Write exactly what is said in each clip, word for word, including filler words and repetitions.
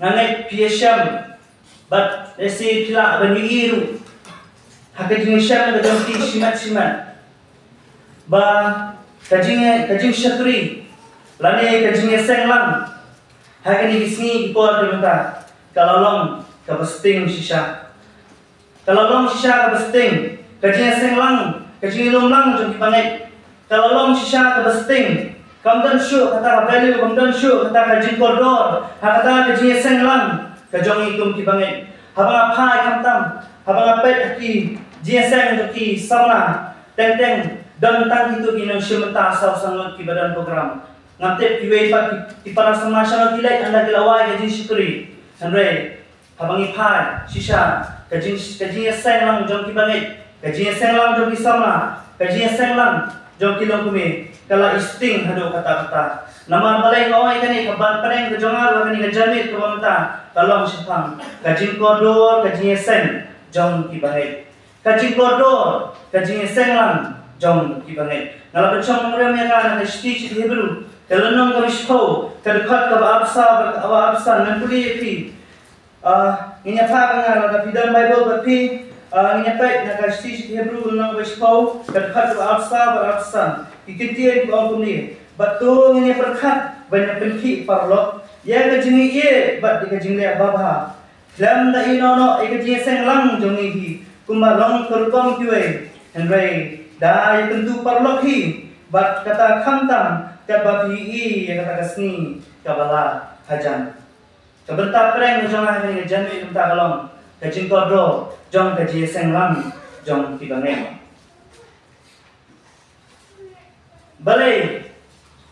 Nga ngeit phi ïashem bad lehse phi lah ban ïohi ruh ha ka jingshem ka jong phi shimet shimet ba ka jing ka jingshakri lane ka jingïaseng lang ha kine ki sngi ki por ki mynta ka la long kaba sting shisha. Ka la long shisha kaba sting ka jingïaseng lang, ka jinglum lang jong ki bangeit. Ka la long shisha kaba sting. Kam don shuh kata ka value, kam don shuh kata ka jingkordor ha kata ka jingïaseng lang ka jong ngi kum ki bangeit. Haba nga phai khamtam, haba nga peit ha ki jingïaseng jong ki samla, teng teng don tang kito ki nongshim bynta saw sawdong kiba don program. Ngam tip kiwei pat ki, ki para samla sha ki leit ynda ki la wai ka jingshakri. Hynrei haba ngi phai shisha ka jing ka jingïaseng lang jong ki bangeit, ka jingïaseng lang jong ki samla, ka jingïaseng lang jong ki longkmie ka la sting haduh katta katta. Namar balei nga ong ïa kane, ka ban pyneng ka jong nga ruh ha kane ka janmiet kaba mynta ka long shaphang ka jingkordor ka jingïaseng jong ki bangeit, ka jingkordor ka jingïaseng lang jong ki bangeit. Nga la pynshong nongrim ïa ka na ka shithi sha ki Hebru, ka lynnong kaba shiphew, ka dkhot kaba arphew saw bad kaba arphew san, ngan pule ïa phi. Ah, ngin ïa phah, nga la da phi don Baibl bad phi, ah, ngin ïa peit na ka shithi sha ki Hebru lynnong kaba shiphew, ka dkhot kaba arphew saw bad arphew san. Ki ktien ki ong kumne: Bad to ngin ïa pyrkhat ban ïa pynkhih paralok ïa ka jingïeit bad ïa ka jingleh babha, khlem da ïehnoh noh ïa ka jingïaseng lang jong ngi hi kumba long ka rukom kiwei, hynrei da ïakynduh paralok hi bad kata khamtam katba phi ïohi ïa kata ka sngi kaba la hajan. Ka bynta pyrshang ka jong nga ha kane ka janmiet mynta ka long ka jingkordor jong ka jingïaseng lang jong ki bangeit. Balei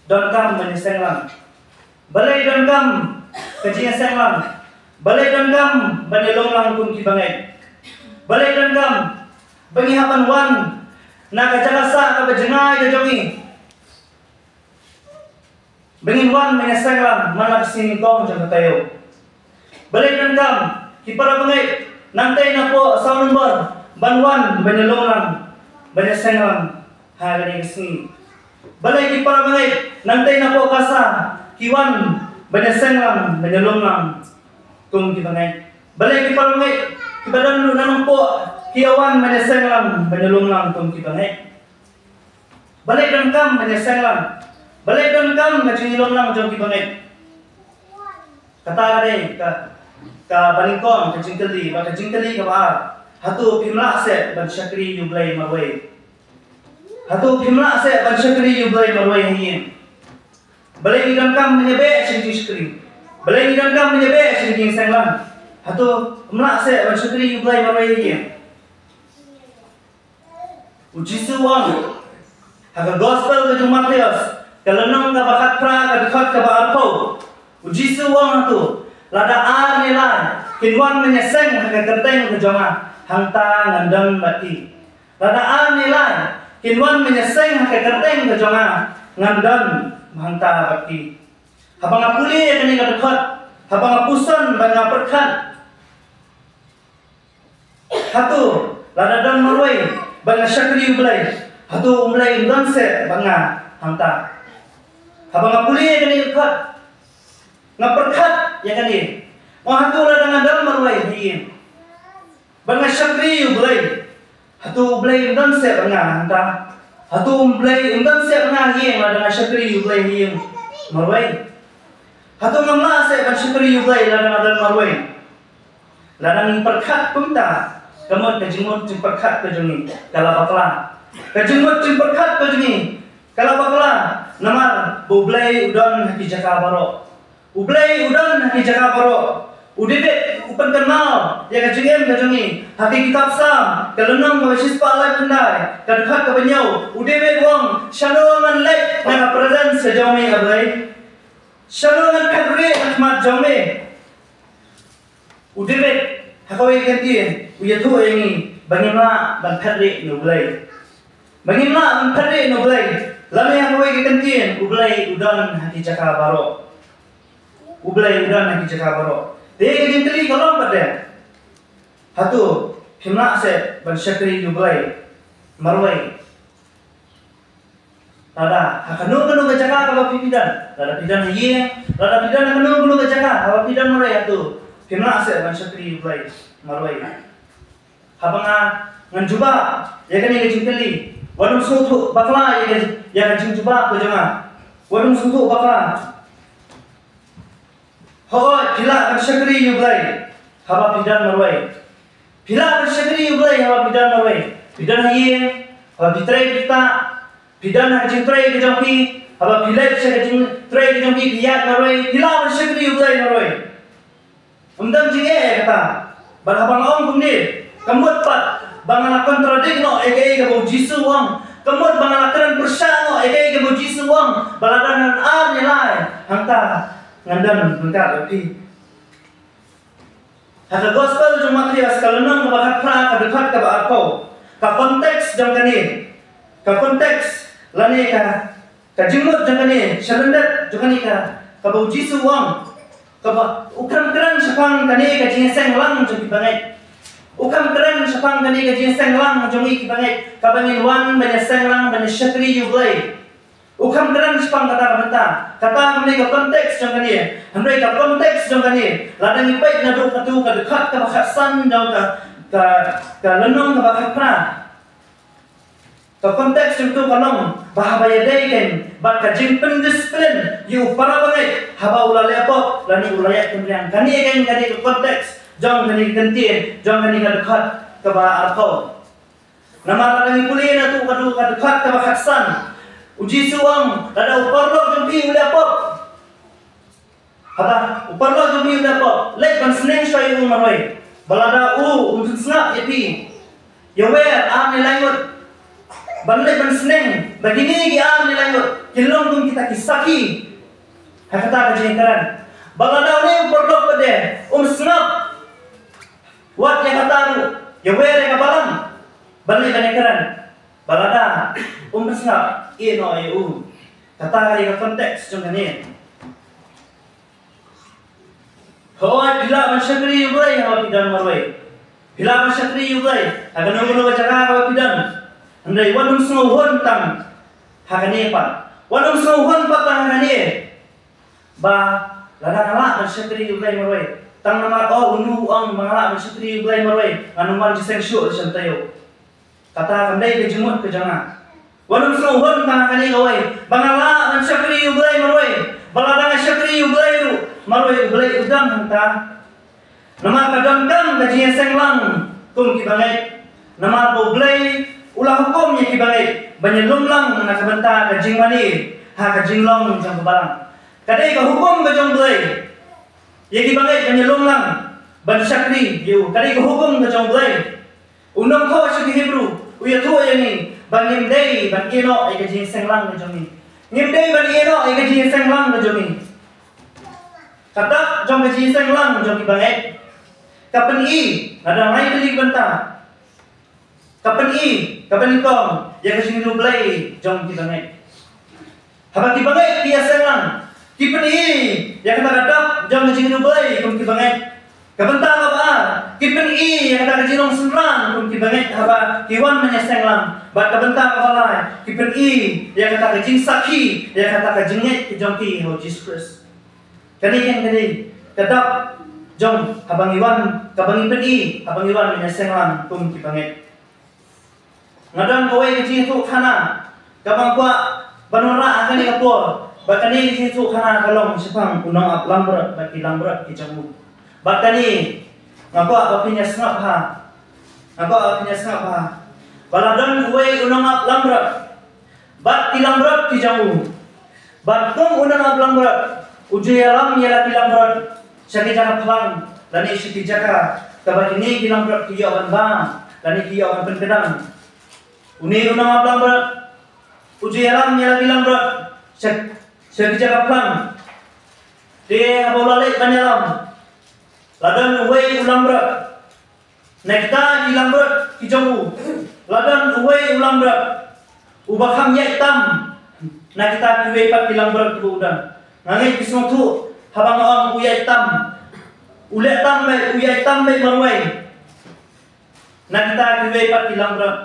donkam ban ïaseng lang? Balei donkam ka jingïaseng lang? Balei donkam ban ïalum lang kum ki bangeit? Balei donkam ba ngi hap ban wan na ka jaka sah kaba jngai ka jong ngi, ba ngin wan ban ïaseng lang man la ka sngi nyngkong jong ka taïew? Balei donkam ki para bangeit nangtei napoh saw nombor ban wan ban ïalum lang, ban ïaseng lang ha kane ka sngi? Balei ki para bangeit nangtei napoh ka sah ki wan ban ïaseng lang, ban ïalum lang kum ki bangeit? Balei ki para bangeit kiba don ruh na nongpoh ki ïa wan ban ïaseng lang, ban ïalum lang kum ki bangeit? Balei donkam ban ïaseng lang? Balei donkam ka jingïalum lang jong ki bangeit? Kata ka dei ka, kaba nyngkong ka jingkylli, bad ka jingkylli kaba ar: Hato phim lah seh ban shakri ïa U Blei marwei? Hato phim lah seh ban shakri ïa U Blei marwei ha ïing? Balei ngi donkam ban ïabeh sha ka jingshakri? Balei ngi donkam ban ïabeh sha ka jingïaseng lang? Hato phim lah seh ban shakri ïa U Blei marwei ha ïing? U Jisu u ong ha ka Gospel ka jong u Mathaios, ka lynnong kaba khatphra, ka dkhot kaba arphew. U Jisu u ong, hato lada ar ne lai kin wan ban ïaseng ha ka kyrteng ka jong nga, hangta ngan don bad ki. Lada ar ne lai kin wan ban ïaseng ha ka kyrteng ka jong nga, ngan don hangta bad ki. Haba nga pule ïa kane ka dkhot, haba nga puson bad nga pyrkhat, hato lada don marwei ban nga shakri U Blei, hato U Blei un don seh bad nga hangta? Haba nga pule ïa kane ka dkhot, nga pyrkhat ïa kane, nga, hato lada nga don marwei ha ïing ban nga shakri U Blei, hato U Blei un don seh bad nga hangta? Hato U Blei un don seh bad nga ha ïing lada nga shakri U Blei ha ïing marwei? Hato ngam lah seh ban shakri U Blei lada nga don marwei? Lada ngi pyrkhat kumta, ka mut ka jingmut jingpyrkhat ka jong ngi ka la bakla. Ka jingmut jingpyrkhat ka jong ngi ka la bakla, namar ba U Blei u don ha ki jaka baroh. U Blei u don ha ki jaka baroh. U David u pynkynmaw ïa ka jingim ka jong ngi ha ki kitab Salm, ka lynnong kaba shispah laiphew khyndai, ka dkhot kaba hynñiew. U David u ong, shano ngan leit na ka presence ka jong me, A Blei? Shano ngan phet rieh na khmat jong me? U David ha kawei ka kyntien u ïathuh ïa ngi ba ngim lah ban phet rieh na U Blei. Ba ngim lah ban phet rieh na U Blei. Lane ha kawei ka kyntien, U Blei u don ha ki jaka baroh. U Blei u don ha ki jaka baroh. Te ka jingkylli ka long pat de, hato phim lah seh ban shakri U Blei marwei? Lada ha kano kano ka jaka kaba phi phi don, lada phi don ha ïing, lada phi don ha kano kano ka jaka kaba phi don marwei, hato phim lah seh ban shakri ïa U Blei marwei? Haba nga, ngan jubab ïa kane ka jingkylli, wat nym sngewthuh bakla ïa ka, ïa ka jingjubab ka jong nga. Wat nym sngewthuh bakla. Hooid, phi lah ban shakri ïa U Blei haba phi don marwei. Phi lah ban shakri ïa U Blei haba phi don marwei. Phi don ha ïing, haba phi trei phi ktah, phi don ha ka jingtrei ka jong phi, haba phi leit sha ka jingtrei ka jong phi, phi ïaid marwei, phi lah ban shakri ïa U Blei marwei. Ym don jingeh ïa kata. Bad haba nga ong kumne, ka mut pat ba nga la contradict noh ïa kaei kaba U Jisu u ong. Ka mut ba nga la kren pyrshah noh ïa kaei kaba U Jisu u ong. Ba lada ngan ar ne lai, hangta ngan don ryngkat bad phi. Ha ka Gospel jong u Mathaios, ka lynnong kaba khatphra, ka dkhot kaba arphew, ka context jong kane, ka context lane ka, ka jingmut jong kane, sha lyndet jong kane ka, kaba U Jisu u ong, kaba u kren kren shaphang kane ka jingïaseng lang jong ki bangeit. U kren kren shaphang kane ka jingïaseng lang jong ngi ki bangeit, kaba ngin wan ban ïaseng lang, ban ïashakri ïa U Blei. U kren kren shaphang kata ka bynta. Kata ka mut ka context jong kane. Hynrei ka context jong kane, lada ngi peit naduh katu ka dkhot kaba khatsan jong ka, ka, ka lynnong kaba khatphra, ka context jong katu ka long ba haba ïadei kein bad ka jingpyndisiplin ïa u para bangeit haba u la leh pop lane u la ïaid kynriang. Kane kein, kane ka context jong kane ka kyntien, jong kane ka dkhot kaba arphew. Namar lada ngi pule na katu ka dkhot kaba khatsan, U Jisu u ong, lada u paralok jong phi u leh pop, haba u paralok jong phi u leh pop, leit ban sneng shuwa ïa u marwei. Ba lada u um pynsngap ïa phi, ïawer ar ne lai ngut, ban leit ban sneng ba kine ki ar ne lai ngut kin long kum kita ki sakhi ha kata ka jingkren. Ba lada une u paralok pat de um sngap, wat ïa kata ruh, ïawer ïa ka balang ban leit ban ïakren. Ba lada um pynsngap, ïeh noh ïa u. Kata ka dei ka context jong kane. Hooid, phi lah ban shakri ïa U Blei haba phi don marwei. Phi lah ban shakri ïa U Blei ha kano kano ka jaka kaba phi don. Hynrei wat nym sngewhun tang ha kane pat. Wat nym sngewhun pat tang ha kane. Ba lada nga lah ban shakri ïa U Blei marwei, tang namar, oh, uno u ong ba nga lah ban shakri ïa U Blei marwei, ngan ym wan jingïaseng shuh sha taïew. Kata kam dei ka jingmut ka jong nga. Wat nym sngewhun tang ha kane kawei ba nga lah ban shakri ïa U Blei marwei. Ba lada nga shakri ïa U Blei ruh marwei, U Blei u don hangta. Namar ka donkam ka jingïaseng lang kum ki bangeit. Namar ba U Blei u la hukum ïa ki bangeit ban ïalum lang na ka bynta ka jingmane ha ka jinglong jong ka balang. Ka dei ka hukum ka jong U Blei ïa ki bangeit ban ïalum lang ban shakri ïa u. Ka dei ka hukum ka jong U Blei. U nongthoh sha ki Hebru u ïathuh ïa ngi ba ngim dei ban ïeh noh ïa ka jingïaseng lang ka jong ngi. Ngim dei ban ïeh noh ïa ka jingïaseng lang ka jong ngi. Ka dak jong ka jingïaseng lang jong ki bangeit ka pyni, lada ngi kylli bynta, ka pyni, ka pynlong ïa ka jingriewblei jong ki bangeit. Haba ki bangeit ki ïaseng lang, ki pyni ïa kata ka dak jong ka jingriewblei kum ki bangeit. Ka bynta kaba ar, ki pyni ïa kata ka jinglong synran kum ki bangeit haba ki wan ban ïaseng lang. Bad ka bynta kaba lai, ki pyni ïa kata ka jingsakhi ïa kata ka jingngeit ka jong ki ha U Jisu Khrist. Kane kein ka dei ka dak jong haba ngi wan, kaba ngi pyni haba ngi wan ban ïaseng lang kum ki bangeit. Nga don kawei ka jingïathuhkhana kaba nga kwah ban wanrah ha kane ka por. Bad kane ka jingïathuhkhana ka long shaphang u nongap langbrot bad ki langbrot ki jong u. Bad kane nga kwah ba phin ïa sngap bha. Nga kwah ba phin ïa sngap bha. Ba la don uwei u nongap langbrot bad ki langbrot ki jong u. Bad kum u nongap langbrot u ju ïalam ïa la ki langbrot sha ki jaka phlang lane sha ki jaka kaba kine ki langbrot ki ïoh ban bam lane ki ïoh ban pynkdang. Une u nongap langbrot u ju ïalam ïa la ki langbrot sha, sha ki jaka phlang. Te haba u la leit ban ïalam, la don uwei u langbrot na kita ki langbrot ki jong u. La don uwei u langbrot uba kham ïaid tam na kita kiwei pat ki langbrot kiba u don. Nga ngeit phi sngewthuh haba nga ong u ïaid tam, u leh tam beit, u ïaid tam beit marwei na kita kiwei pat ki langbrot.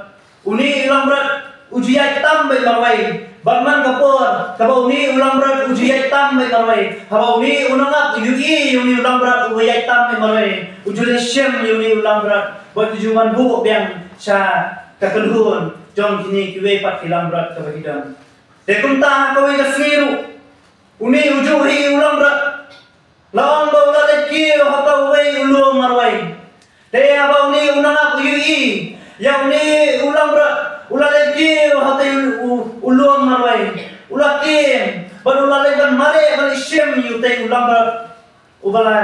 Une u langbrot u ju ïaid tam beit marwei Bad man ka por kaba une u langbrot u ju ïaid tam beit marwei, haba une u nongap u ïohi ïa une u langbrot uba ïaid tam beit marwei, u ju leit shim ïa une u langbrot bad u ju wan buh biang sha ka kynhun jong kine kiwei pat ki langbrot kaba ki don. Te kumta ha kawei ka sngi ruh une u juh hi u langbrot, la ong ba u la leit kiew ha kawei u lum marwei. Te haba une u nongap u ïohi ïa une u langbrot u la leit kiew ha kawei u, u, u lum marwei, u la kiew bad u la leit ban mareh ban leit shim ïa utei u langbrot uba la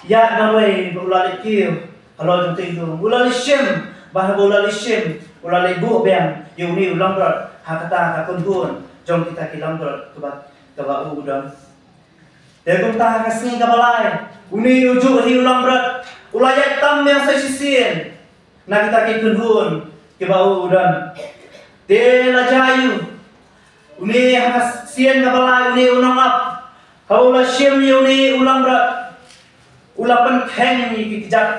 ïaid marwei bad u la leit kiew halor jong utei u lum. U la leit shim, bad haba u la leit shim u la leit buh biang ïa une u langbrot ha kata ka kynhun jong kita ki langbrot kaba, kaba u u don. Te kumta ha ka sngi kaba lai une u juh hi u langbrot u la ïaid tam biang sa shisien na kita ki kynhun kiba u u don. Te la jia ïa u, une ha ka sien kaba lai une u nongap, haba u la shim ïa une u langbrot u la pynkheiñ ïa ki kjat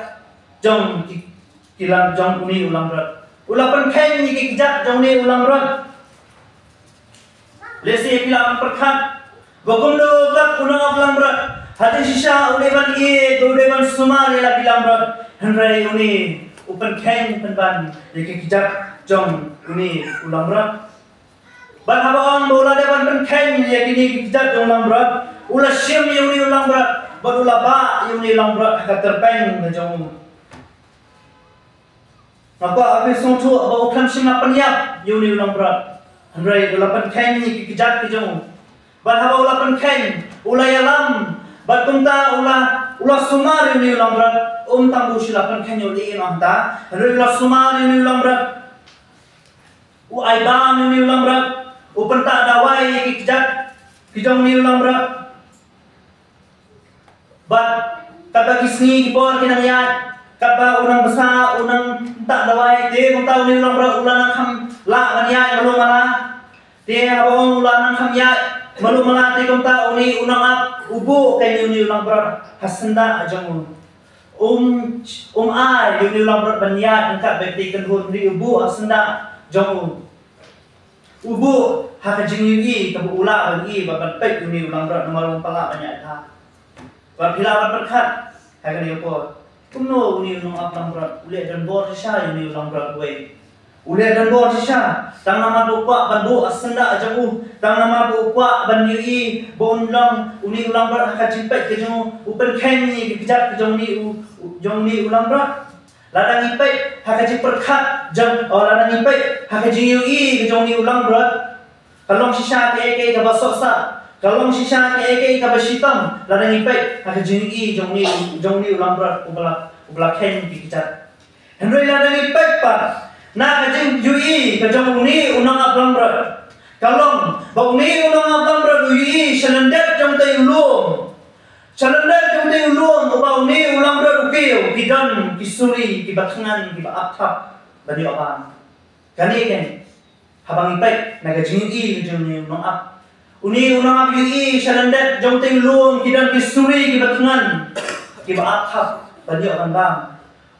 jong ki, ki lang jong une u langbrot. U la pynkheiñ ïa ki kjat jong une u langbrot. Lehse phi lah ban pyrkhat ba kumno kat u nongap langbrot, hadien shisha u dei ban ïeit, u dei ban sumar ïa la ki langbrot, hynrei une u pynkheiñ pynban ïa ki kjat jong une u langbrot. Bad haba ong ba u la dep ban pynkheiñ ïa kine ki kjat jong u langbrot, u la shim ïa une u langbrot bad u la bah ïa une u langbrot ha ka tyrpeng ka jong u. Nga kwah ba phin sngewthuh ba u khlem shym la pynïap ïa une u langbrot, hynrei u la pynkheiñ ïa ki kjat ki jong u. Bad haba u la pynkheiñ u la ïalam, bad kumta u la, u la sumar ïa une u langbrot. Um tang ba u shu la pynkheiñ ïa u lei noh hangta, hynrei u la sumar ïa une u langbrot. U ai bam ïa une u langbrot, u pyntah dawai ïa ki kjat ki jong une u langbrot. Bad katba ki sngi ki por ki nang ïaid, katba u nang bsa u nang pyntah dawai, te kumta une u langbrot u la nang kham lah ban ïaid malu mala. Te haba ong u la nang kham ïaid malu mala, te kumta une u nongap u buh keiñ ïa une u langbrot ha syndah jong u. Um, um ai ïa une u langbrot ban ïaid ryngkat bad kitei ki kynhun, hynrei u buh ha syndah jong u. U buh ha ka jingïohi kaba u lah ban ïohi bad ban peit ïa une u langbrot, namar um pat lah ban ïaid bha. Bad phi lah ban pyrkhat ha kane ka por, kumno une u nongap langbrot u leh donbor shisha ïa une u langbrot uwei. U leh donbor shisha tang namar ba u kwah ban buh ha syndah jong u, tang namar ba u kwah ban ïohi ba un long une u langbrot ha ka jingpeit ka jong u, u pynkheiñ ïa ki kjat ka jong une u, jong une u langbrot. Lada ngi peit ha ka jingpyrkhat jong, oh, lada ngi peit ha ka jingïohi ka jong une u langbrot, ka long shisha kaei kaei kaba sohsat, ka long shisha kaei kaei kaba shitom lada ngi peit ha ka jingïohi jong une, jong une u langbrot uba la, uba la kheiñ ki kjat. Hynrei lada ngi peit pat na ka jingïohi ka jong une u nongap langbrot, ka long ba une u nongap langbrot u ïohi sha lyndet jong utei u lum. Sha lyndet jong utei u lum uba une u langbrot u kiew, ki don ki suri kiba thngan kiba ap thap ban ïoh bam. Kane keiñ, haba ngi peit na ka jingïohi ka jong une u nongap. Une u nongap u ïohi sha lyndet jong utei u lum ki don ki suri kiba thngan kiba ap thap ban ïoh ban bam.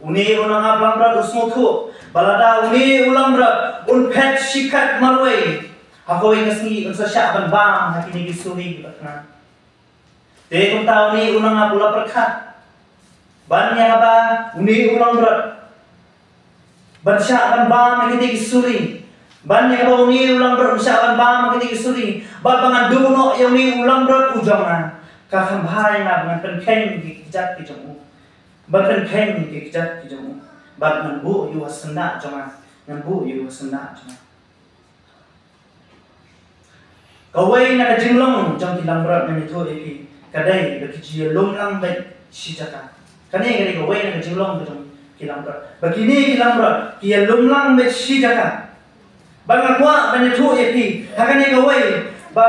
Une u nongap langbrot u sngewthuh ba lada une u langbrot un phet shi phet marwei, ha kawei ka sngi un sa shah ban bam ha kine ki suri kiba thngan. Te kumta une u nongap u la pyrkhat ban ïa kaba une u langbrot ban shah ban bam ïa kitei ki suri, ban ïa kaba une u langbrot un shah ban bam ïa kitei ki suri, bad ba ngan duh noh ïa une u langbrot u jong nga. Ka kham bha ïa nga ba ngan pynkheiñ ïa ki kjat ki jong u, ban pynkheiñ ïa ki kjat ki jong u, bad ngan buh ïa u ha syndah jong nga, ngan buh ïa u ha syndah jong nga. Kawei na ka jinglong jong ki langbrot ngan ïathuh ïa phi, ka dei ba ki ju ïalum lang beit shi jaka. Kane ka dei kawei na ka jinglong ka jong ki langbrot, ba kine ki langbrot ki ïalum lang beit shi jaka. Ba nga kwah ban ïathuh ïa phi ha kane kawei ba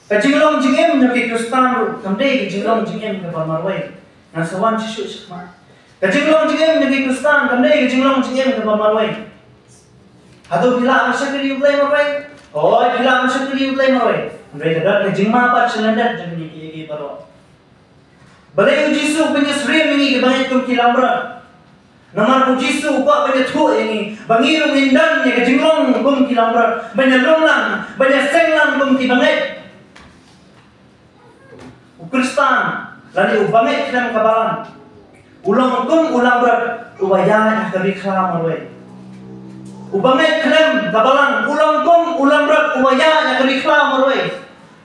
ka jinglong jingim jong ki Khristan ruh kam dei ka jinglong jingim kaba marwei. Ngan sa wan shuh shuh shakhmat. Ka jinglong jingim jong ki Khristan kam dei ka jinglong jingim kaba marwei. Hato phi lah ban shakri U Blei marwei? Hooid, phi lah ban shakri U Blei marwei. Hynrei ka don ka jingma pat sha lyndet jong kine kiei kiei baroh. Balei U Jisu u pynïasyriem ïa ngi kiba ngeit kum ki langbrot? Namar u Jisu u kwah ban ïathuh ïa ngi ba ngi ruh ngin don ïa ka jinglong kum ki langbrot, ban ïalum lang, ban ïaseng lang kum ki bangeit. U Khristan lane u bangeit khlem ka balang u long kum u langbrot uba ïaid ha ka ri khlaw marwei. U bangeit khlem ka balang u long kum u langbrot uba ïaid ha ka ri khlaw marwei.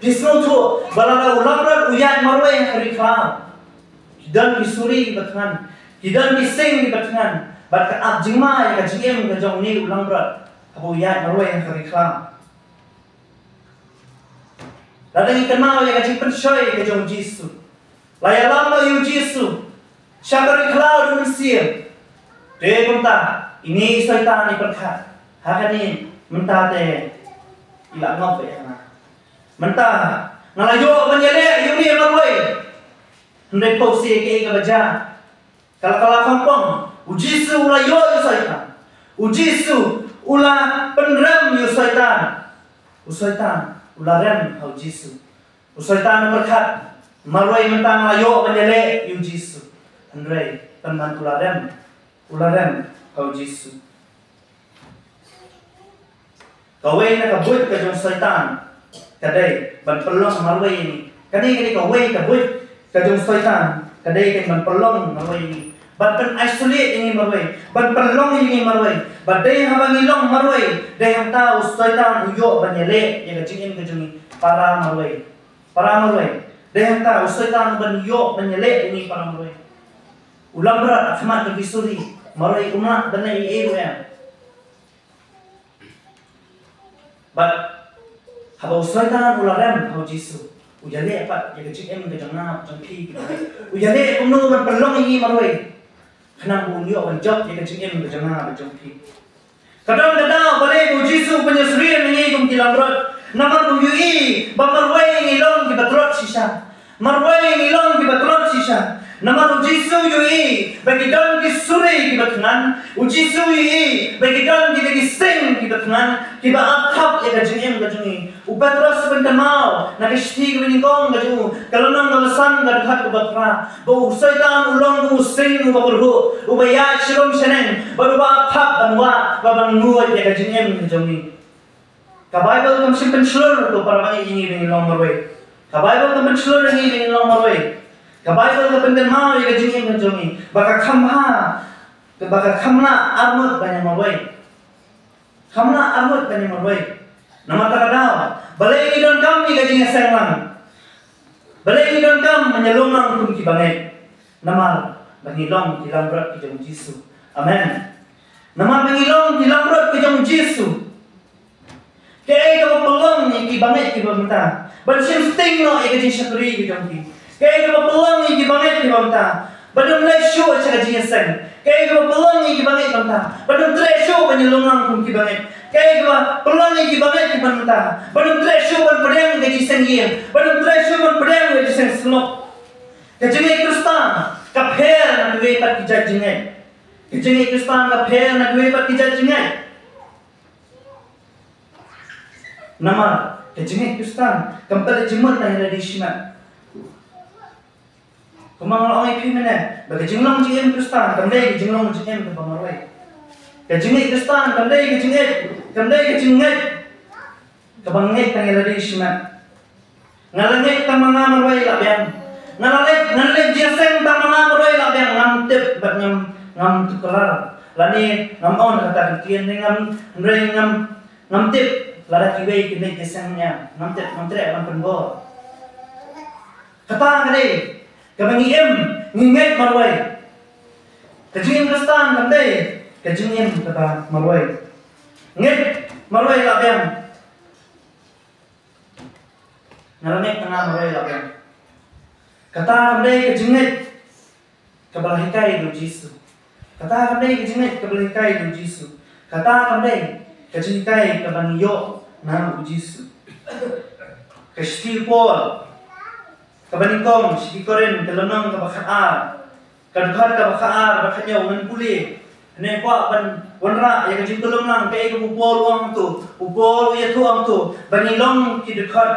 Phi sngewthuh ba lada u langbrot u ïaid marwei ha ka ri khlaw, ki don ki suri kiba thngan, ki don ki sing kiba thngan, bad ka ap jingma ïa ka jingim ka jong une u langbrot haba u ïaid marwei ha ka ri khlaw. Lada ngi kynmaw ïa ka jingpynshoi ka jong u Jisu, la ïalam noh ïa u Jisu sha ka ri khlaw da u mynsiem. Te kumta ine i Soitan i pyrkhat, ha kane mynta te i la ngop ïa nga. Mynta nga la ïoh ban ïaleh ïa une marwei. Hynrei phi sngewthuh kaei kaba jia? Ka la, ka la kham pong. U Jisu u la ïoh ïa u Soitan. U Jisu u la pynrem ïa u Soitan. U Soitan u la rem ha u Jisu. U Soitan u pyrkhat, marwei mynta nga la ïoh ban ïaleh ïa u Jisu. Hynrei pynban u la rem, u la rem ha u Jisu. Kawei na ka buit ka jong u Soitan ka dei ban pynlong marwei ïa ngi. Kane ka dei kawei ka buit ka jong u Soitan, ka dei kan ban pynlong marwei ïa ngi, ban pyn-isolate ïa ngi marwei, ban pynlong ïa ngi marwei. Bad dei haba ngi long marwei, dei hangta u Soitan u ïoh ban ïaleh ïa ka jingim ka jong ngi. Para marwei, para marwei, dei hangta u Soitan u ban ïoh ban ïaleh ïa ngi para marwei. U langbrot ha khmat jong ki suri marwei um lah ban leh ei ei ruh ïa. Bad haba u Soitan u la rem ha u Jisu, u ïaleh pat ïa ka jingim ka jong nga jong phi. U ïaleh kumno ban pynlong ïa ngi marwei, khnang ba un ïoh ban jop ïa ka jingim ka jong nga jong phi. Ka don ka daw balei ba u Jisu u pynïasyriem ïa ngi kum ki langbrot? Namar ba u ïohi ba marwei ngi long kiba tlot shisha. Marwei ngi long kiba tlot shisha. Namar u Jisu u ïohi ba ki don ki suri kiba thngan. U Jisu u ïohi ba ki don ki, ki sing kiba thngan, kiba ap thap ïa ka jingim ka jong ngi. U Petros u pynkynmaw na ka shithi kaba nyngkong ka jong u, ka lynnong kaba san, ka dkhot kaba phra, ba u Soitan u long kum u sing uba kyrhuh, uba ïaid shalum shaneng bad uba ap thap ban wad bad ban nguid ïa ka jingim ka jong ngi. Ka Baibl kam shym pynshlur, ko para bangeit, ïa ngi ba ngin long marwei. Ka Baibl kam pynshlur ïa ngi ba ngin long marwei. Ka Baibl ka pynkynmaw ïa ka jingim ka jong ngi ba ka kham bha, ba ka kham lah arngut ban ïa marwei. Kham lah arngut ban ïa marwei. Namar kata ka daw, balei ngi donkam ïa ka jingïaseng lang? Balei ngi donkam ban ïalum lang kum ki bangeit? Namar ba ngi long ki langbrot ki jong u Jisu. Amen. Namar ba ngi long ki langbrot ki jong u Jisu, kaei kaba pynlong ïa ki bangeit kiba mynta ban shim sting noh ïa ka jingshakri ka jong ki? Kaei kaba pynlong ïa ki bangeit kiba mynta ban ym leit shuh sha ka jingïaseng? Kaei kaba pynlong ïa ki bangeit mynta ban ym treh shuh ban ïalum lang kum ki bangeit? Kaei kaba pynlong ïa ki bangeit kiba mynta ban ym treh shuh ban pdiang ïa ka jingseng ïing, ban ym treh shuh ban pdiang ïa ka jingseng sngewlem? Ka jingngeit Khristan ka pher na kiwei pat ki jait jingngeit. Ka jingngeit Khristan ka pher na kiwei pat ki jait jingngeit. Namar ka jingngeit Khristan kam pat leit jingmut tang ïa lade shimet. Kumba nga la ong ïa phi mynne, ba ka jinglong jingim Khristan kam dei ka jinglong jingim kaba marwei. Ka jingngeit Khristan kam dei ka jingngeit, kam dei ka jingngeit kaba ngeit tang ïa lade shimet. Nga la ngeit tang ma nga marwei la biang. Nga la leit, nga la leit jingïaseng tang ma nga marwei la biang. Ngam tip bad ngam, ngam tuklar. Lane ngam on kata ka ktien, ne ngam, hynrei ngam, ngam tip lada kiwei kin leit jingïaseng ïa nga. Ngam tip, ngam treh ban pynbor. Kata ka dei kaba ngi im, ngi ngeit marwei. Ka jingim Khristan kam dei ka jingim kaba marwei. Ngeit marwei la biang. Nga la ngeit tang ma nga marwei la biang. Kata kam dei ka jingngeit kaba la hikai da u Jisu. Kata kam dei ka jingngeit kaba la hikai da u Jisu. Kata kam dei ka jinghikai kaba ngi ïoh na u Jisu. Ka shithi u Paul kaba nyngkong sha ki Korinth, ka lynnong kaba khatar, ka dkhot kaba khatar bad khathynñiew, ngan pule. Hynrei kwah ban wanrah ïa ka jingpynlong lang kaei kaba u Paul u ong hangto. U Paul u ïathuh hangto ba ngi long ki dkhot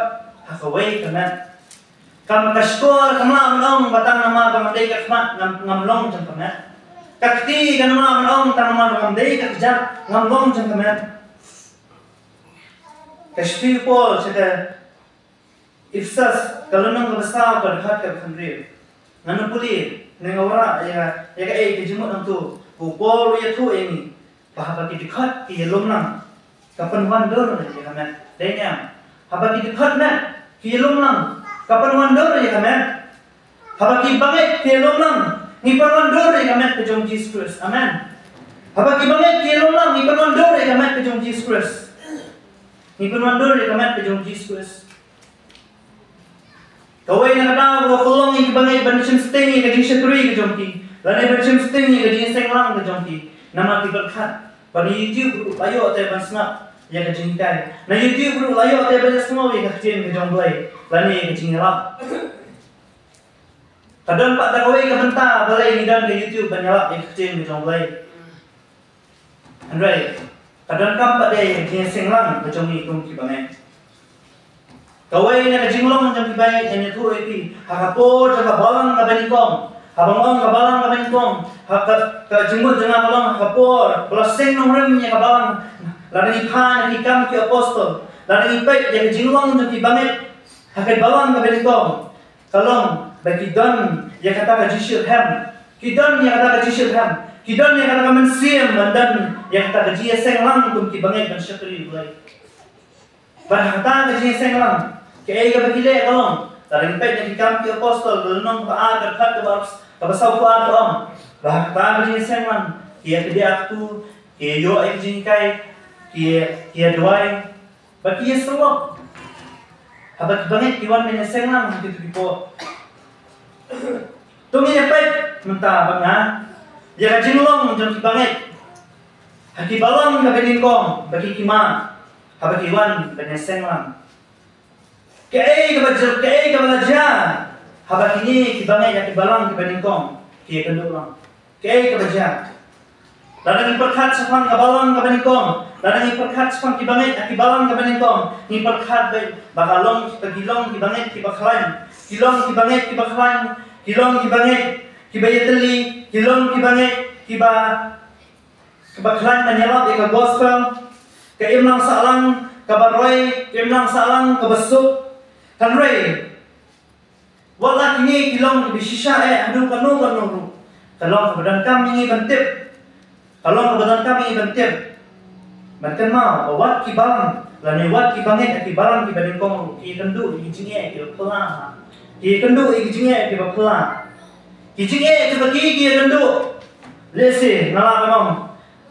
ha kawei ka met. Kam, ka shkor kam lah ban ong ba tang namar ba nga dei ka khmat ngam, ngam long jong ka met. Ka kti ka namar ban ong, tang namar ba ngam dei ka kjat, ngam long jong ka met. Ka shithi u Paul sha ka Ephesus, ka lynnong kaba saw, ka dkhot kaba khathynriew. Ngan ym pule, ne nga wanrah ïa ka, ïa kaei ka jingmut hangto. U Paul u ïathuh ïa ngi ba haba ki dkhot ki ïalum lang, ka pynwandur ïa ka met. Dei ne em? Haba ki dkhot met ki ïalum lang, ka pynwandur ïa ka met. Haba ki bangeit ki ïalum lang, ngi pynwandur ïa ka met ka jong Jesus Christ. Amen. Haba ki bangeit ki ïalum lang, ngi pynwandur ïa ka met ka jong Jesus Christ. Ngi pynwandur ïa ka met ka jong Jesus Christ. Kawei na ka daw kaba pynlong ïa ki bangeit ban shim sting ïa ka jingshakri ka jong ki, lane ban shim sting ïa ka jingseng lang ka jong ki, namar ki pyrkhat ba ïa u briew la ïoh te ban sngap ïa ka jinghikai, na ïa u briew la ïoh te ban ïasngew ïa ka ktien ka jong Blei, lane ïa ka jingïalap. Ka don pat da kawei ka bynta balei ngi don ka YouTube ban ïalap ïa ka ktien ka jong Blei. Hynrei ka donkam pat de ïa ka jingseng lang ka jong ngi kum ki bangeit. Kawei na ka jinglong jong ki bangeit ngan ïathuh ïa phi ha ka por jong ka balang kaba nyngkong. Haba nga ong ka balang kaba nyngkong, ha ka, ka jingmut jong nga ka long ha ka por ba la seng nongrim ïa ka balang, lada ngi phai na Ki Kam ki Apostol, lada ngi peit ïa ka jinglong jong ki bangeit ha ka balang kaba nyngkong. Ka long ba ki don ïa kata ka jingshitrhem. Ki don ïa kata ka jingshitrhem. Ki don ïa kata ka mynsiem ban don ïa kata ka jingïaseng lang kum ki bangeit ban shakri U Blei. Bad ha kata ka jingïaseng lang, kaei kaba ki leh ka long, lada ngi peit na Ki Kam ki Apostol, ka lynnong kaba ar, ka dkhot kaba, kaba sawphew ar ka ong ba ha kata ka jingïaseng lang ki ïa kdiah kpu, ki ïa ïoh ïa ka jinghikai, ki ïa, ki ïa duwai, ba ki ïa sylloh. Haba ki bangeit ki wan ban ïaseng lang ha kito ki por. To ngin ïa peit mynta bad nga ïa ka jinglong jong ki bangeit ha ki balang kaba nyngkong ba ki, ki mad haba ki wan ban ïaseng lang. Kaei kaba jia, kaei kaba la jia haba kine ki bangeit ha ki balang kaba nyngkong ki ïakynduh lang? Kaei kaba jia? Lada ngi pyrkhat shaphang ka balang kaba nyngkong, lada ngi pyrkhat shaphang ki bangeit ha ki balang kaba nyngkong, ngi pyrkhat ba, ba ka long, ba ki long ki bangeit kiba khlaiñ, ki long ki bangeit kiba khlaiñ, ki long ki bangeit kiba ïatylli, ki long ki bangeit kiba, kiba khlaiñ ban ïalap ïa ka gospel, ka imlang sahlang kaba roi, ka imlang sahlang kaba suk. Hynrei wat la kine ki long kiba shisha eh haduh kano kano ruh, ka long kaba donkam ïa ngi ban tip. Ka long kaba donkam ïa ngi ban tip, ban kynmaw ba wat ki balang lane wat ki bangeit ha ki balang kiba nyngkong ruh ki ïakynduh ïa ki jingeh kiba phylla. Ki ïakynduh ïa ki jingeh kiba phylla. Ki jingeh kiba ki, ki ïakynduh, lehse nga lah ban ong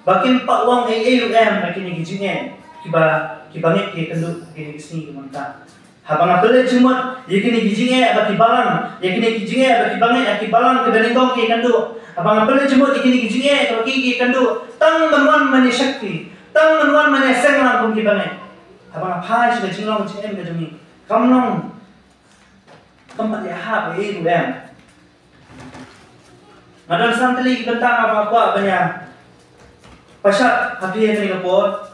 ba kim pat long ei ei ruh em ha kine ki jingeh kiba ki bangeit ki ïakynduh ha kine ki sngi ki mynta. Haba nga pynleit jingmut ïa kine ki jingeh ba ki balang, ïa kine ki jingeh ba ki bangeit ha ki balang kiba nyngkong ki ïakynduh, haba nga pynleit jingmut ïa kine ki jingeh ba ki, ki ïakynduh tang ban wan ban ïashakri, tang ban wan ban ïaseng lang kum ki bangeit, haba nga phai sha ka jinglong jingim ka jong ngi, kam long, kam pat ïahap ei ei ruh em. Nga don san tylli ki bynta nga ba nga kwah ban ïa pashat ha phi ha kane ka por.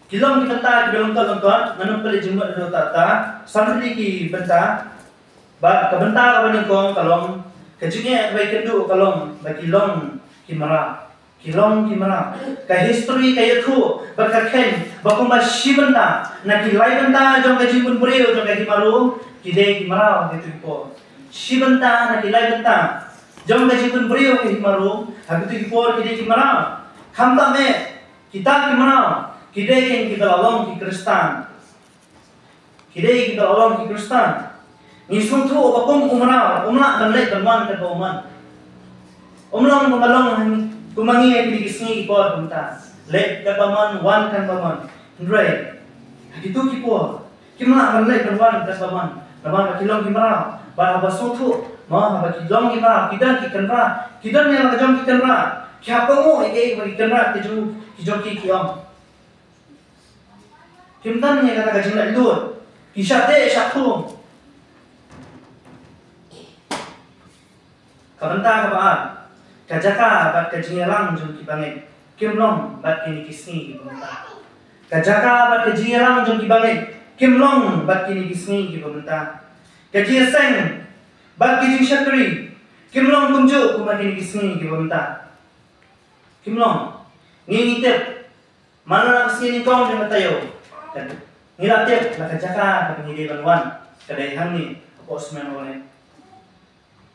Ki long ki bynta kiba lyngkot lyngkot, ngan ym pynleit jingmut haduh katta katta. San tylli ki bynta. Bad ka bynta kaba nyngkong ka long, ka jingeh kaba ïakynduh ka long ba ki long ki mraw. Ki long ki mraw. Ka history ka ïathuh bad ka kheiñ ba kumba shi bynta na ki lai bynta jong ka jingpynbriew jong ka Hima Rom ki dei ki mraw ha kito ki por. Shi bynta na ki lai bynta jong ka jingpynbriew ka Hima Rom ha kito ki por ki dei ki mraw. Khamtam eh, kita ki mraw ki dei kein kiba la long ki Khristan. Ki dei kiba la long ki Khristan. Ngi sngewthuh ba kum u mraw um lah ban leit ban wan katba u mon. Um long kumba long, kumba ngi ha kine ki sngi ki por mynta, leit katba mon, wan katba mon. Hynrei ha kito ki por kim lah ban leit ban wan katba mon namar ba ki long ki mraw. Bad haba sngewthuh, mo, haba ki long ki mraw, ki don ki kynrad, ki don ïa la ka jong ki kynrad, ki hap kohnguh ïa kaei ba ki kynrad ki jong, ki jong ki ki ong. Kim don ïa kata ka jinglaitluid, ki shah teh shah thung. Ka bynta kaba ar, ka jaka bad ka jingïalang jong ki bangeit kim long bad kine ki sngi kiba mynta. Ka jaka bad ka jingïalang jong ki bangeit kim long bad kine ki sngi kiba mynta. Ka jingïaseng bad ka jingshakri kim long kumjuh kum ha kine ki sngi kiba mynta. Kim long. Ngi ngi tip. Mano na ka sngi nyngkong jong ka taïew. Ngi la tip la ka jaka kaba ngi dei ban wan ka dei hangne hapoh Smen Online.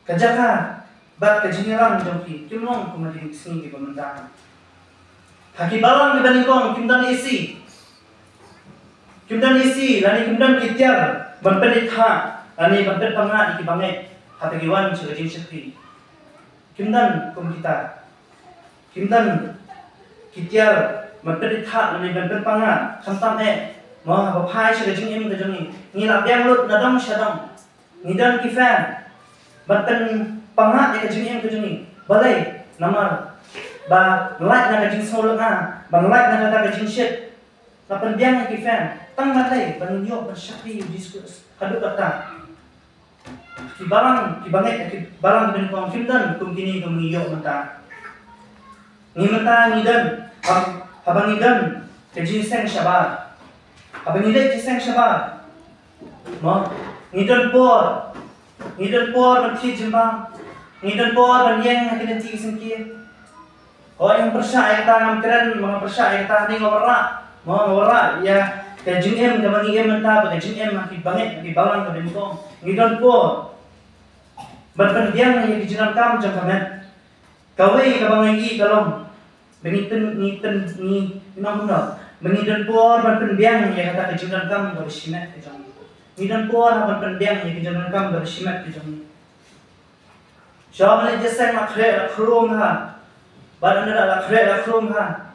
Ka jaka bad ka jingïalang jong ki kim long kum ha kine ki sngi kiba mynta. Ha ki balang kiba nyngkong kim don A C. Kim don A C lane kim don ki tiar ban pynitha lane ban pynpangad ïa ki bangeit haba ki wan sha ka jingshakri. Kim don kum kita. Kim don ki tiar ban pynitha lane ban pynpangad, khamtam eh. Mo, haba phai sha ka jingim ka jong ngi, ngi la biang lut na dong sha dong. Ngi don ki fan ban pynpangad ïa ka jingim ka jong ngi. Balei? Namar ba lait na ka jingsngewlyngnga, ba lait na kata ka jingshit, la pynbiang ïa ki fan. Tang balei? Ban ïoh ban shakri ïa u Jisu Khrist. Haduh katta ki balang, ki bangeit, ki balang kiba nyngkong kim don kum kine kum ngi ïoh mynta. Ngi mynta ngi don, hab-, haba ngi don ka jingïaseng shabar, haba ngi leit jingïaseng shabar, mo, ngi don por, ngi don por ban thied jingbam, ngi don por ban ïeng ha ki lynti ki syngkien. Hooid, ngam pyrshah ïa kata, ngam kren, ngam pyrshah ïa kata, hangne nga wanrah, mo, nga wanrah ïa ka jingim kaba ngi im mynta, ba ka jingim ha ki bangeit, ha ki balang kaba nyngkong. Ngi don por ban pynbiang ïa ki jingdonkam jong ka met. Kawei kaba nga ïohi ka long ba ngi pyn, ngi pyn, ngi, ngi nang kumno, ba ngi don por ban pynbiang ïa kata ka jingdonkam kaba shimet ka jong ngi. Ngi don por ban pynbiang ïa ka jingdonkam kaba shimet ka jong ngi. Sha ban leit jingïaseng la khreh la khrum ha. Bad ynda la khreh la khrum ha,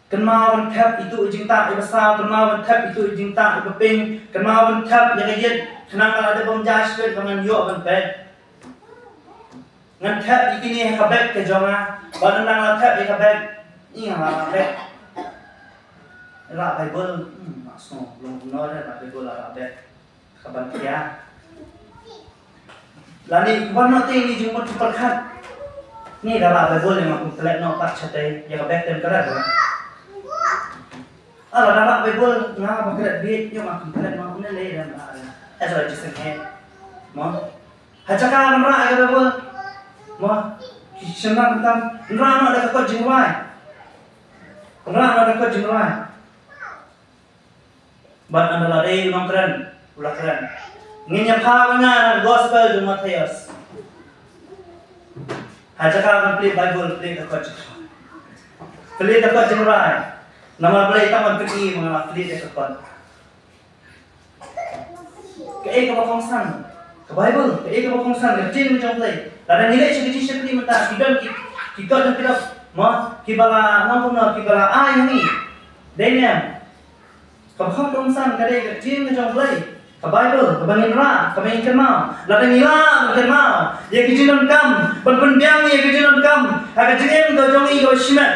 kynmaw ban thep itu i jingtah iba saw, kynmaw ban thep itu i jingtah iba pink, kynmaw ban thep ïa ka ïit, khnang ba lada bym jia shibit ba ngan ïoh ban peit. Ngan thep ïa kine ha ka bag ka jong nga, bad ynda la thep ïa ka bag, ïa la bag. La Bible, hmm, ma sngew long kumno la Bible la bag. Ka ban khia. Lane wan noh te ngi jingmut pyrkhat. Ni da la Bible ïa nga kum klet noh pat shatei ïa ka bag tem klet. Ah, la da la Bible nga ba klet bit ïa nga kum klet noh ne le da la. Eh, sorry, just a minute. Mo. Ha jaka ban rah ïa ka Bible. Mo. Ki shynrang tam rah noh da ka kot jingrwai. Rah noh da ka kot jingrwai. Bad ynda la dei u nongkren, u la kren. Ngin ïa phah ïa nga na gospel jong Mathaios. Ha jaka ban plie Bible, plie da kot jong, plie da kot jingrwai. Namar balei tang ban plie ma nga la plie da kot. Kaei kaba kongsan ka Bible, kaei kaba kongsan ka ktien jong U Blei. Lada ngi leit sha ka jingshakri mynta, ki don ki, ki kot jong ki dok, mo, kiba la, nang kumno, kiba la ai ha ngi. Dei ne em? Kaba kham kongsan ka dei ka ktien ka jong U Blei, ka Bible, kaba ngin rah, kaba ngin kynmaw. Lada ngi lah ban kynmaw ïa ki jingdonkam, ban pynbiang ïa ki jingdonkam ha ka jingim ka jong ngi kaba shimet,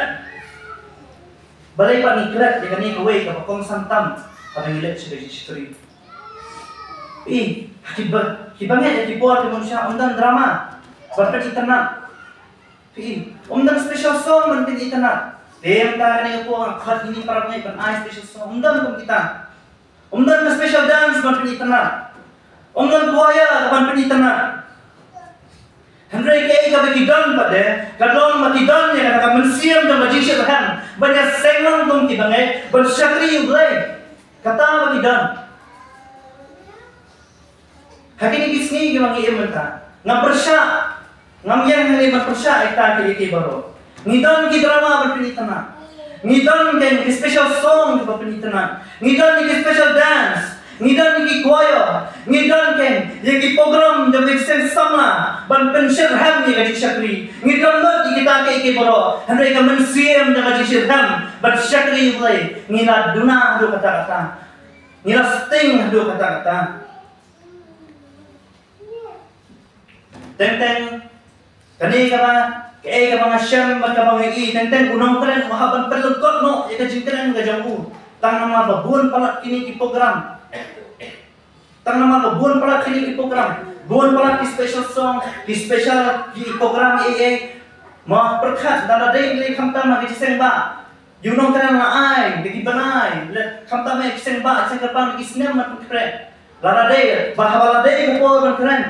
balei pat ngi klet ïa kane kawei kaba kongsan tam haba ngi leit sha ka jingshakri? Ï, kiba, kiba ngeit ïa ki bor ki manusia, ym don drama ban pynitynnad. Phi, ym don special song ban pynitynnad. Te mynta kane ka por nga khot ïa kine para bangeit ban ai special song. Ym don kum kita. Ym don ka special dance ban pynitynnad. Ym don choir ban pynitynnad. Hynrei kaei kaba ki don pat de, ka long ba ki don ïa kata ka mynsiem jong ka jingshitrhem ban ïaseng lang kum ki bangeit ban shakri U Blei. Kata ba ki don. Ha kine ki sngi kiba ngi im mynta, ngam pyrshah, ngam ïeng hangne ban pyrshah ïa kita kiei kiei baroh. Ngi don ki drama ban pynitynnad. Ngi don ki special song kiba pynitynnad. Ngi don ki special dance. Ngi don ki choir. Ngi don ïa ki program jong ki seng samla ban pynshyrhem ïa ka jingshakri. Ngi don lut ïa kita kiei kiei baroh. Hynrei ka mynsiem jong ka jingshyrhem ban shakri U Blei, ngi la duna haduh katta katta. Ngi la sting haduh katta katta. Teng teng kane kaba, kaei kaba nga shem bad kaba nga ïohi, teng teng u nongkren u hap ban pynlyngkot noh ïa ka jingkren ka jong u. Tang namar ba bun palat kine ki program. Tang namar ba bun palat kine ki program. Bun palat ki special song, ki special ki program ei ei. Ma pyrkhat lada dei lei khamtam ha ki jingïaseng ba ïa u nongkren la ai da ki bnai, lada khamtam ha ki jingïaseng ba, jingïaseng kyrpang da ki snem ban pynkhreh. Lada dei, ba haba la dei ka por ban kren,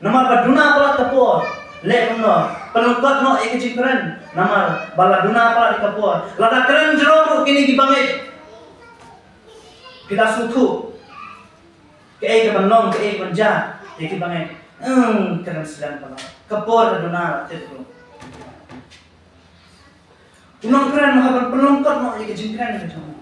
namar ba duna palat ka por. Leh kumno, pynlyngkot noh ïa ka jingkren. Namar ba la duna palat ïa ka por. Lada kren jrong ruh kine ki bangeit, phi la sngewthuh kaei kaban long, kaei kaban jia ïa ki bangeit. Hmm, kren slem palat. Ka por ka duna la tip ruh. U nongkren u hap ban pynlyngkot noh ïa ka jingkren ka jong u.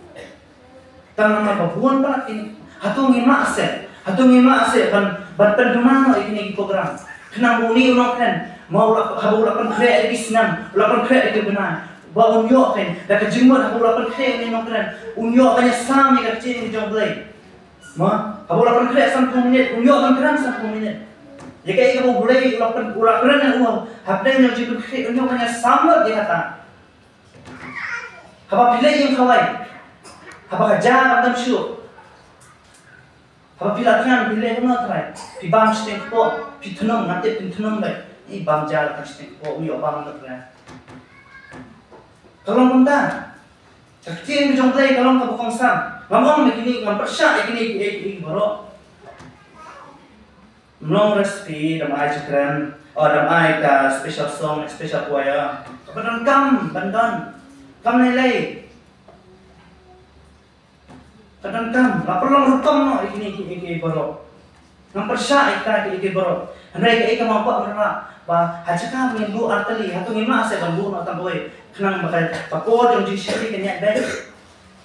Tang namar ba bun palat kine. Hato ngim lah seh, hato ngim lah seh ban, ban pynduna noh ïa kine ki program. Khnang ba une u nongkren, ma u la, haba u la pynkhreh ïa ki snem, u la pynkhreh ïa ki bnai, ba un ïoh kein da ka jingmut, haba u la pynkhreh ïa une u nongkren, un ïoh ban ïasam ïa ka ktien ka jong U Blei. Ma, haba u la pynkhreh sanphew minit, un ïoh ban kren sanphew minit. Ïa kaei kaba U Blei u la pyn, u la kren ïa u hapdeng jong ka jingpynkhreh, un ïoh ban ïasam lut ïa kata. Haba phi leit ïing khawai, haba ka ja ka dam shuh, haba phi la thiang, phi leit kumno, Trai? Phi bam shiteng kpoh, phi thnum, nga tip phin thnum beit. I bam ja la ka shiteng kpoh, u ïoh bam lut, Trai. Ka long kumta. Ka ktien ka jong U Blei ka long kaba kongsan. Ngam ong ïa kine, ngam pyrshah ïa kine kiei kiei baroh. Ym long recipe, dang ai jingkren, oh, dang ai ka special song, special choir. Kaba donkam ban don. Kam lei lei. Ka donkam, la pynlong rukom noh ïa kine kiei kiei baroh. Ngam pyrshah ïa kita kiei kiei baroh. Hynrei kaei kaba nga kwah ban rah, ba ha jaka ba ngin buh artylli, hato ngim lah seh ban buh noh tang kawei. Khnang ba ka, ka por jong jingshakri kan ïaid beit.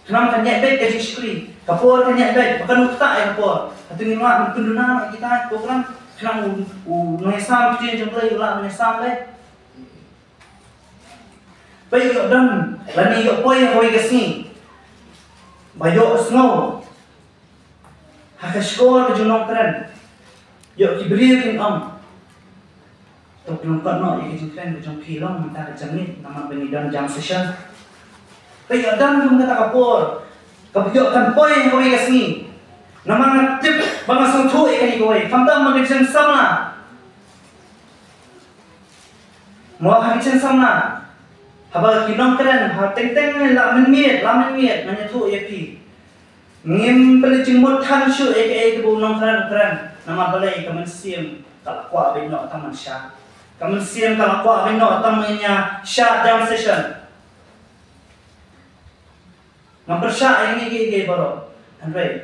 Khnang kan ïaid beit ka jingshakri. Ka por kan ïaid beit, ba kan ktah ïa ka por. Hato ngim lah ban pynduna noh ïa kita ki program. Khnang u, u nongïasam ktien jong U Blei u lah ban ïasam beit. Ba ïoh don, lane ïoh poi ha kawei ka sngi. Ba ïoh sngew ha ka shkor ka jong u nongkren. Ïoh ki briew kin ong, to pynlyngkot noh ïa ka jingkren ka jong phi long mynta ka janmiet, namar ba ngi don jam session. Ba ïoh don kum kata ka por, kaba ïoh kan poi ha kawei ka sngi. Namar nga tip ba nga sngewthuh ïa kane kawei, khamtam ba ka jingsamla. Mo ha ki jingsamla. Haba ki nongkren, ha teng teng la mynmiet, la mynmiet, ngan ïathuh ïa phi. Ngim pynleit jingmut than shuh ïa kaei kaba u nongkren u kren. Namar balei? Ka mynsiem ka la kwah beit noh tang ban shad. Ka mynsiem ka la kwah beit noh tang ban ïa shad jam session. Ngam pyrshah ïa kine kiei kiei baroh. Hynrei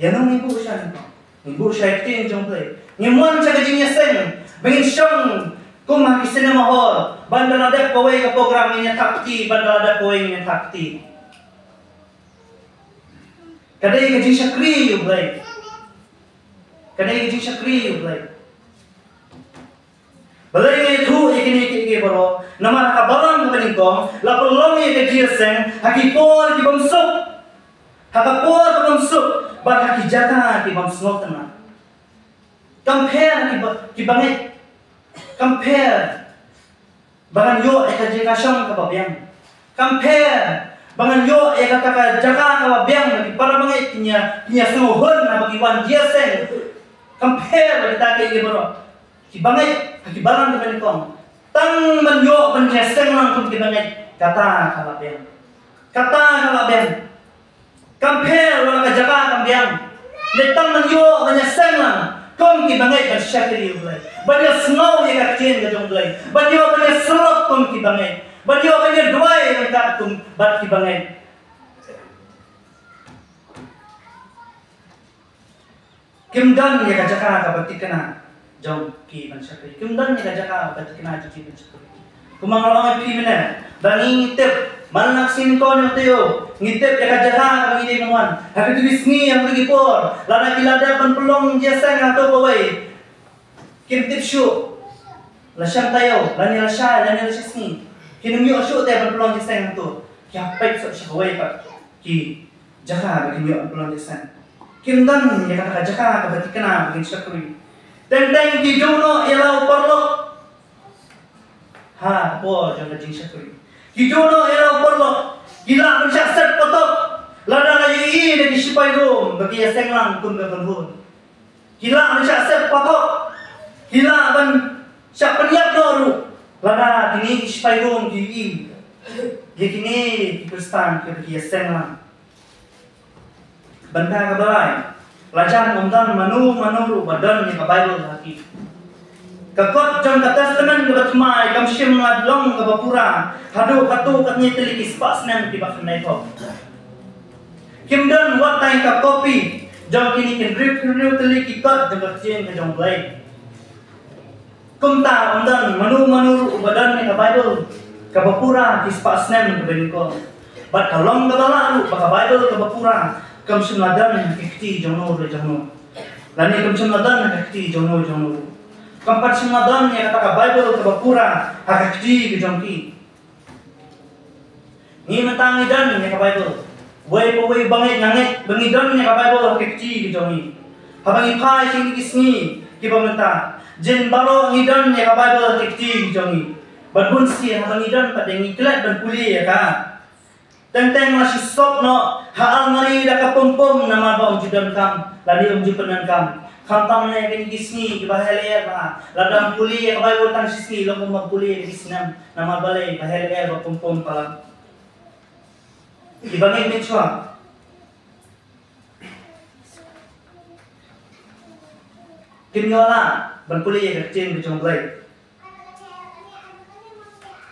ïa ngi buh sha ngi, ngi buh sha ïa ka ktien jong U Blei. Ngim wan sha ka jingïaseng ba ngin shong kum ha ki cinema hall, ban da la dep kawei ka program ngin ïa thap kti, ban da la dep kawei ngin ïa thap kti. Ka dei ka jingshakri ïa U Blei. Ka dei ka jingshakri ïa U Blei. Balei nga ïathuh ïa kine kiei kiei baroh? Namar ha ka balang kaba nyngkong la pynlong ïa ka jingïaseng ha ki por ki bym suk, ha ka por ka bym suk, bad ha ki jaka ki bym sngewtynnat. Kam pher ha ki ba, ki bangeit. Kam pher ba ngan ïoh ïa ka jingkashong kaba biang. Kam pher ba ngan ïoh ïa kata ka jaka kaba biang, ba ki para bangeit kin ïa, kin ïasngewhun haba ki wan jingïaseng. Kam pher ba kita kiei kiei baroh. Ki bangeit ha ki balang kaba nyngkong, tang ban ïoh ban ïaseng lang kum ki bangeit, kata ka la biang. Kata ka la biang. Kam pher, wat la ka jaka kam biang. Lei tang ban ïoh ban ïaseng lang kum ki bangeit ban shakri ïa U Blei, ban ïasngew ïa ka ktien ka jong U Blei, ban ïoh ban ïasyllok kum ki bangeit, ban ïoh ban ïaduwai ryngkat kum bad ki bangeit. Kim don ïa ka jaka kaba thikna jong ki ban shakri. Kim don ïa ka jaka kaba thikna jong ki ban shakri. Kumba nga la ong ïa phi mynne, ba ngi, ngi tip, man la ka sngi nyngkong ïa u taïew, ngi tip ïa ka jaka kaba ngi dei ban wan. Ha kito ki sngi, ha kito ki por, lada ki la dep ban pynlong jingïaseng ha kato kawei, kim tip shuh. Lashai taïew, lane lashai, lane lashai sngi, kin ym ïoh shuh te ban pynlong jingïaseng ha kato. Ki hap peit shuh sha kawei pat ki jaka ba kin ïoh ban pynlong jingïaseng. Kim don ïa kata ka jaka kaba thikna ba kin shakri. Teng teng ki duh noh ïa la u paralok ha ka por jong ka jingshakri. Ki duh noh ïa la u paralok. Ki lah ban shah set patok lada la ïohi da ki shipai Rom ba ki ïaseng lang kum ka kynhun. Ki lah ban shah set patok. Ki lah ban shah pynïap noh ruh lada kine ki shipai Rom ki ïohi ïa kine ki Khristan kiba ki ïaseng lang. Bynta kaba lai, la jan ym don mano mano ruh ba don ïa ka Baibl ha ki. Ka kot jong ka Testament kaba thymmai kam shym la long kaba pura haduh katto katne tylli ki spah snem kiba khyndai phew. Kim don wat tang ka kopi jong kine ki hynriew hynriew tylli ki kot jong ka ktien ka jong U Blei. Kumta ym don mano mano ruh uba don ïa ka Baibl kaba pura ki spah snem kaba nyngkong. Bad ka long kaba lah ruh ba ka Baibl kaba pura kam shym la don ha ka kti jong no re jong no. Lane kam shym la don ha ka kti jong no jong no ruh. Kam pat shym la don ïa kata ka Baibl kaba pura ha ka kti ka jong ki. Ngi mynta ngi don ïa ka Baibl. Wei pa wei ba ngeit nga ngeit ba ngi don ïa ka Baibl ha ka kti ka jong ngi. Haba ngi phai sha kine ki sngi kiba mynta, jin baroh ngi don ïa ka Baibl ha ka kti ka jong ngi. Bad bun sien haba ngi don pat de ngi klet ban pule ïa ka. Teng teng la shu sop noh ha almari da ka pum pum namar ba ym ju donkam lane ym ju pyndonkam. Khamtam ne kine ki sngi kiba heh lyer ba lada ym pule ïa ka Baibl tang shi sngi long kumba pule ïa ki snem namar balei ba heh lyer ba pum pum palat. Kiba ngeit mynshwa kim ïoh lah ban pule ïa ka ktien ka jong U Blei.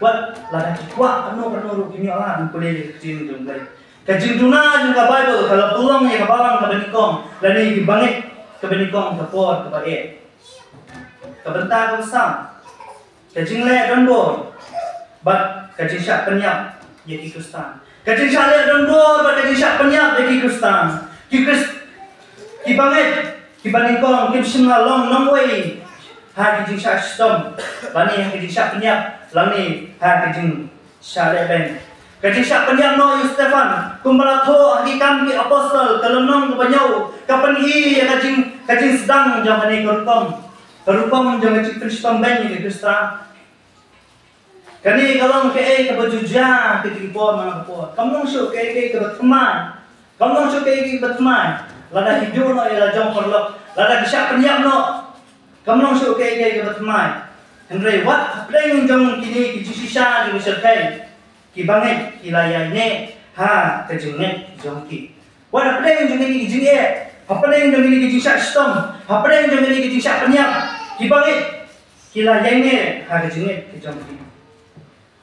Wat lada ki kwah kano kano ruh kim ïoh lah ban pule ïa ka ktien jong U Blei. Ka jingduna jong ka Baibl ka la pynlong ïa ka balang kaba nyngkong lane ki bangeit kaba nyngkong ka por kaba eh. Ka bynta kaba saw, ka jingleh donbor bad ka jingshah pynïap ïa ki Khristan. Ka jingshah leh donbor bad ka jingshah pynïap ïa ki Khristan. Ki Khrist, ki bangeit kiba nyngkong kim shym la long nongwei ha ki jingshah shitom lane ha ki jingshah pynïap lane ha ki jingshah leh beiñ. Ka jingshah pynïap noh ïa u Stephan kumba la thoh ha Ki Kam ki Apostol ka lynnong kaba hynñiew ka pyni ïa ka jing, ka jingsdang jong kane ka rukom, ka rukom jong ka jingpynshitom beiñ ïa ki Khristan. Kane ka long kaei kaba ju jia ha kine ki por man la ka por. Kam long shuh kaei kaei kaba thymmai. Kam long shuh kaei kaei kaba thymmai. Lada ki duh noh ïa la jong paralok, lada ki shah pynïap noh, kam long shuh kaei kaei kaba thymmai. Hynrei wat hapdeng jong kine ki jingshisha jong ka shyrkhei, ki bangeit ki la ïaineh ha ka jingngeit jong ki. Wat hapdeng jong kine ki jingeh, hapdeng jong kine ki jingshah shitom, hapdeng jong kine ki jingshah pynïap, ki bangeit ki la ïaineh ha ka jingngeit ka jong ki.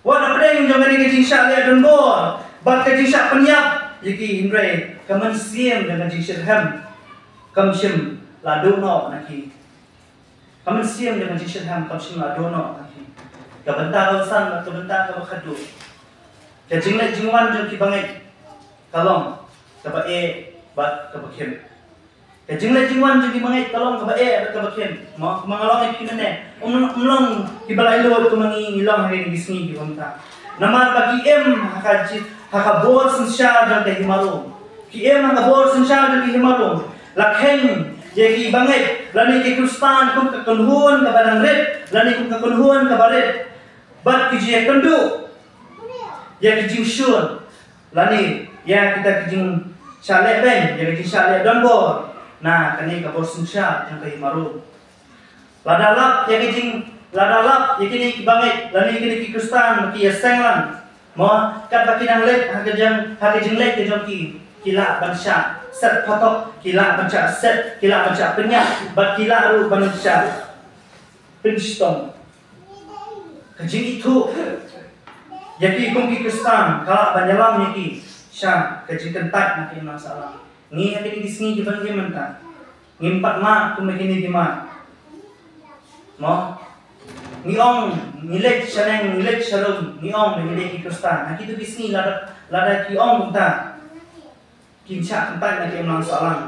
Wat hapdeng jong kane ka jingshah leh donbor bad ka jingshah pynïap ïa ki, hynrei ka mynsiem jong ka jingshitrhem kam shym la duh noh na ki. Ka mynsiem jong ka jingshitrhem kam shym la duh noh na ki. Ka bynta kaba san bad ka bynta kaba khatduh, ka jingleit jingwan jong ki bangeit ka long kaba eh bad kaba khim. Ka jingleit jingwan jong ki bangeit ka long kaba eh bad kaba khim. Mo, kumba nga la ong ïa phi mynne, ym, ym long kiba laitluid kumba ngi, ngi long ha kine ki sngi kiba mynta. Namar ba ki im ha ka ji, ha ka bor synshar jong ka hima Rom. Ki im ha ka bor synshar jong ka hima Rom. La kheiñ ïa ki bangeit lane ki Khristan kum ka kynhun kaba dang rit lane kum ka kynhun kaba rit. Bad ki ju ïakynduh ïa ki jingshun lane ïa kita ki jingshah leh beiñ, ïa ki jingshah leh donbor na kane ka bor synshar jong ka hima Rom. Lada lap ïa ki jing, lada lap ïa kine ki bangeit lane kine ki Khristan ba ki ïaseng lang, mo, katba ki nang leit ha ka jing, ha ka jingleit ka jong ki, ki lah ban shah set phatok, ki lah ban shah set, ki lah ban shah pynïap bad ki lah ruh ban shah pynshitom. Ka jingithuh ïa ki kum ki Khristan ka lah ban ïalam ïa ki sha ka jingkyntait na ka imlang sahlang. Ngi ha kine ki sngi kiba ngi mynta ngim pat mad kumba kine ki mad. Mo, ngi ong ngi leit shaneng, ngi leit sharum, ngi ong ba ngi dei ki Khristan. Ha kito ki sngi lada, lada ki ong kumta, kin shah kyntait na ka imlang sahlang,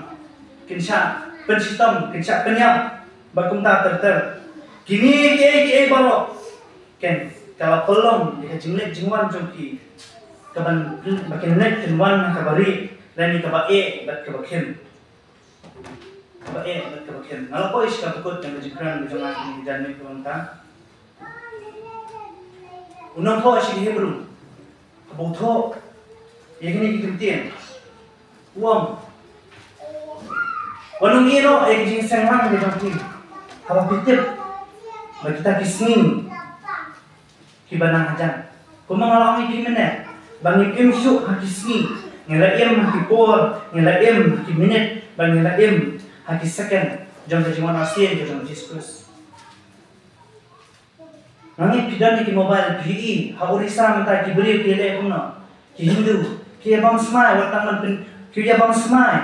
kin shah pynshitom, kin shah pynïap bad kumta ter ter. Kine kiei kiei baroh, ken, ka la pynlong ïa ka jingleit jingwan jong ki kaban, ba kin leit kin wan ha kaba rieh lane kaba eh bad kaba khim. Kaba eh bad kaba khim. Nga la poi sha ka dkhot jong ka jingkren ka jong nga kane ka janmiet kaba mynta. U nongthoh sha ki Hebru, haba u thoh ïa kine ki ktien, u ong, wat nym ïehnoh ïa ka jingseng lang ka jong phi haba phi tip ba kita ki sngi kiba nang hajan. Kumba nga la ong ïa phi mynne, ba ngim im shuh ha ki sngi, ngi la im ha ki por, ngi la im ha ki minit, ba ngi la im ha ki second jong ka jingwan arsien ka jong u Jisu Khrist. Nga ngeit phi don ïa ki mobile, phi ïohi ha Orissa mynta ki briew ki leh kumno. Ki Hindu ki ïa bam smai, wat tang ban pyn, ki ïa bam smai.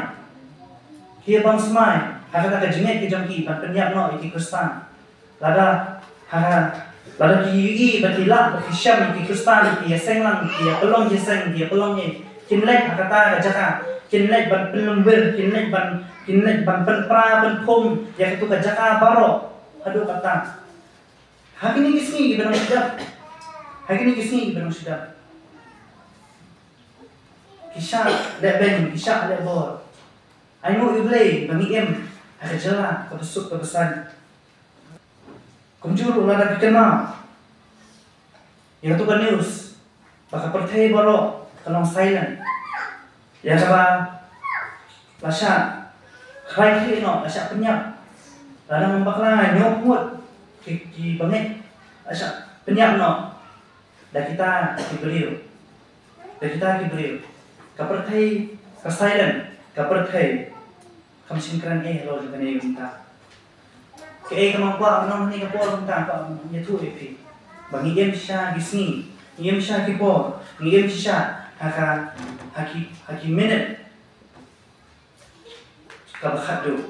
Ki ïa bam smai ha kata ka jingngeit ka jong ki ban pynïap noh ïa ki Khristan. Lada ha, lada ki ïohi ba ki lah ba ki shem ïa ki Khristan, ki ïa seng lang, ki ïa pynlong ïa seng, ki ïa pynlong ïa, kin leit ha kata ka jaka, kin leit ban pynlong wir, kin leit ban, kin leit ban pynpra pynphum ïa katu ka jaka baroh. Haduh kata. Ha kine ki sngi kiba nang sdang. Ha kine ki sngi kiba nang sdang. Ki shah leh beiñ, ki shah leh bor. Ai nguh ïa U Blei ba ngi im ha ka jylla kaba suk kaba saiñ. Kumjuh ruh lada phi kynmaw ïa katu ka news ba ka pyrthei baroh ka long silent. Ïa kaba la shah khlaiñ khlieh noh, la shah pynïap. Lada ngam bakla, hynñiew ngut ki, ki bangeit la shah pynïap noh da kita ki briew. Da kita ki briew. Ka pyrthei ka silent, ka pyrthei kam shym kren ei halor jong kane mynta. Kaei kaba nga kwah ban ong ha kane ka por mynta, kwah ban ïathuh ïa phi ba ngi im shisha ki sngi, ngi im shisha ki por, ngi im shisha ha ka, ha ki, ha ki minit kaba khatduh.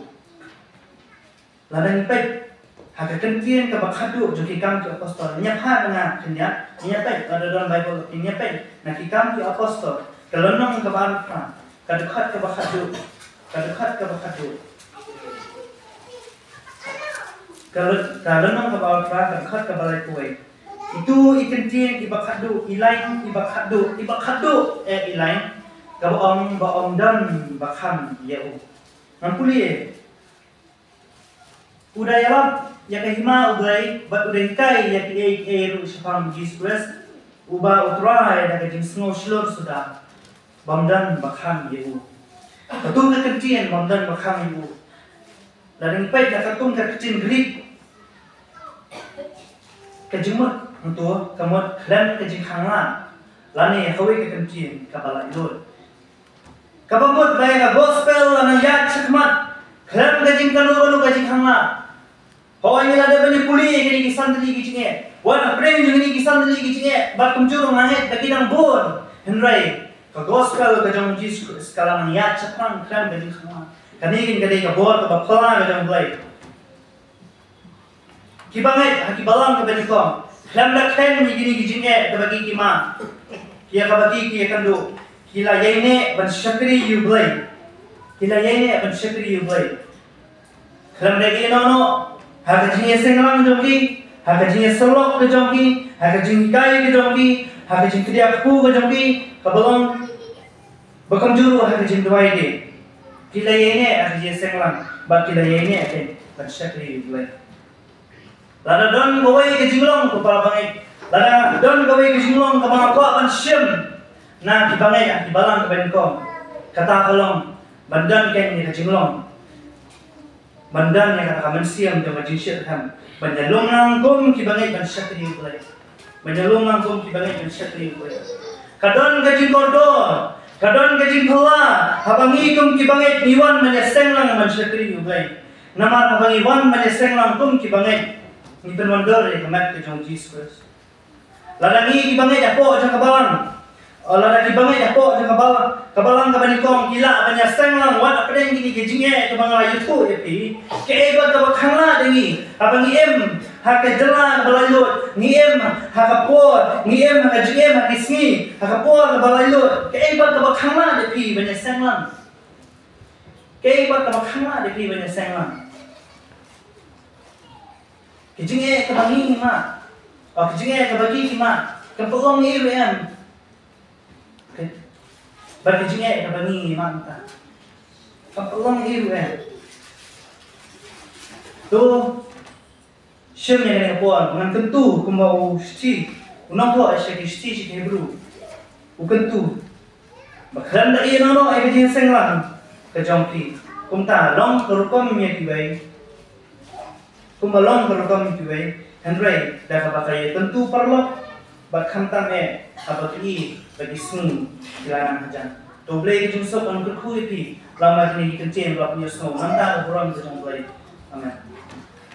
Lada ngi peit ha ka ktien kaba khatduh jong Ki Kam ki Apostol, ngi ïa phah na nga khyndiat, ngi ïa peit, lada don Baibl ngi ïa peit na Ki Kam ki Apostol, ka lynnong kaba arphew phra, ka dkhot kaba khatduh, ka dkhot kaba khatduh. Ka lyn-, ka lynnong kaba arphew phra, ka dkhot kaba laiphew wei. Itu i kyntien iba khatduh, i lain iba khatduh, iba khatduh, eh, i lain kaba ong ba ym don ba kham ïa u. Ngan pule. U da ïalap ïa ka hima U Blei bad u da hikai ïa kiei kiei ruh shaphang U Jisu Khrist, uba u trai da ka jingsngew shlur suda, bym don ba kham ïa u. Katu ka kyntien bym don ba kham ïa u, lada ngi peit na katu ka ktien Greek, ka jingmut hangto ka mut khlem ka jingkhanglad, lane ha kawei ka kyntien kaba laitluid. Kaba mut ba ïa ka gospel la nang ïaid shakhmat khlem ka jingkano kano ka jingkhanglad. Hooid, ngi la dep ban ïa pule ïa kine ki san tylli ki jingeh, wat hapdeng jong kine ki san tylli ki jingeh, bad kumjuh ruh nga ngeit ba ki dang bun. Hynrei ka gospel ka jong U Jisu Khrist ka la nang ïaid shaphang khlem ka jingkhanglad. Kane ka dei ka bor kaba phylla ka jong U Blei. Ki bangeit ha ki balang kaba nyngkong, khlem da kheiñ ïa kine ki jingeh kaba ki, ki ma, ïa kaba ki, ki ïakynduh, ki la ïaineh ban shakri ïa U Blei. Ki la ïaineh ban shakri ïa U Blei. Khlem da ïeh noh noh ha ka jingïaseng lang jong ki, ha ka jingïasyllok ka jong ki, ha ka jinghikai ka jong ki, ha ka jingkdiah kpu ka jong ki, kaba long ba kumjuh ruh ha ka jingduwai de. Ki la ïaineh ha ka jingïaseng lang bad ki la ïaineh ha ka ban shakri ïa U Blei. Lada don kawei ka jinglong, ko para bangeit, lada don kawei ka jinglong kaba nga kwah ban shim na ki bangeit ha ki balang kaba nyngkong, kata ka long ban don kein ïa ka jinglong ban don ïa kata ka mynsiem jong ka jingshitrhem ban ïalum lang kum ki bangeit ban shakri ïa U Blei. Ban ïalum lang kum ki bangeit ban shakri ïa U Blei. Ka don ka jingkordor, ka don ka jingphylla haba ngi kum ki bangeit ngi wan ban ïaseng lang ban shakri ïa U Blei. Namar haba ngi wan ban ïaseng lang kum ki bangeit, ngi pynwandur ïa ka met ka jong U Jisu Khrist. Lada ngi ki bangeit hapoh jong ka balang, o, lada ki bangeit hapoh jong ka balang, ka balang kaba nyngkong ki lah ban ïaseng lang wat hapdeng kine ki jingeh kaba nga la ïathuh ïa phi. Kaei pat kaba khanglad ïa ngi haba ngi im ha ka jylla kaba laitluid, ngi im ha ka por, ngi im ha ka jingim ha ki sngi ha ka por kaba laitluid? Kaei pat kaba khanglad ïa phi ban ïaseng lang? Kaei pat kaba khanglad ïa phi ban ïaseng lang? Ka jingeh kaba ngi ngi mad, o, ka jingeh kaba ki ki mad, kam pynlong ei ruh em. Bad ka jingeh kaba ngi ngi mad mynta, kam pynlong ei ruh em. To shim ïa kane ka por ba ngan kyntu kumba u shithi u nongthoh sha ki shithi sha ki Hebru u kyntu ba khlem da ïeh noh noh ïa ka jingïaseng lang ka jong phi, kumta long ka rukom ïa kiwei, kumba long ka rukom ïa kiwei, hynrei da kaba ka ïakyntu paralok, bad khamtam eh haba ki ïohi ba ki sngi ki la nang hajan. To U Blei ka jingsuk un kyrkhu ïa phi lyngba kine ki kyntien ba la pynïasngew. Nangta ka burom ka jong U Blei. Amen.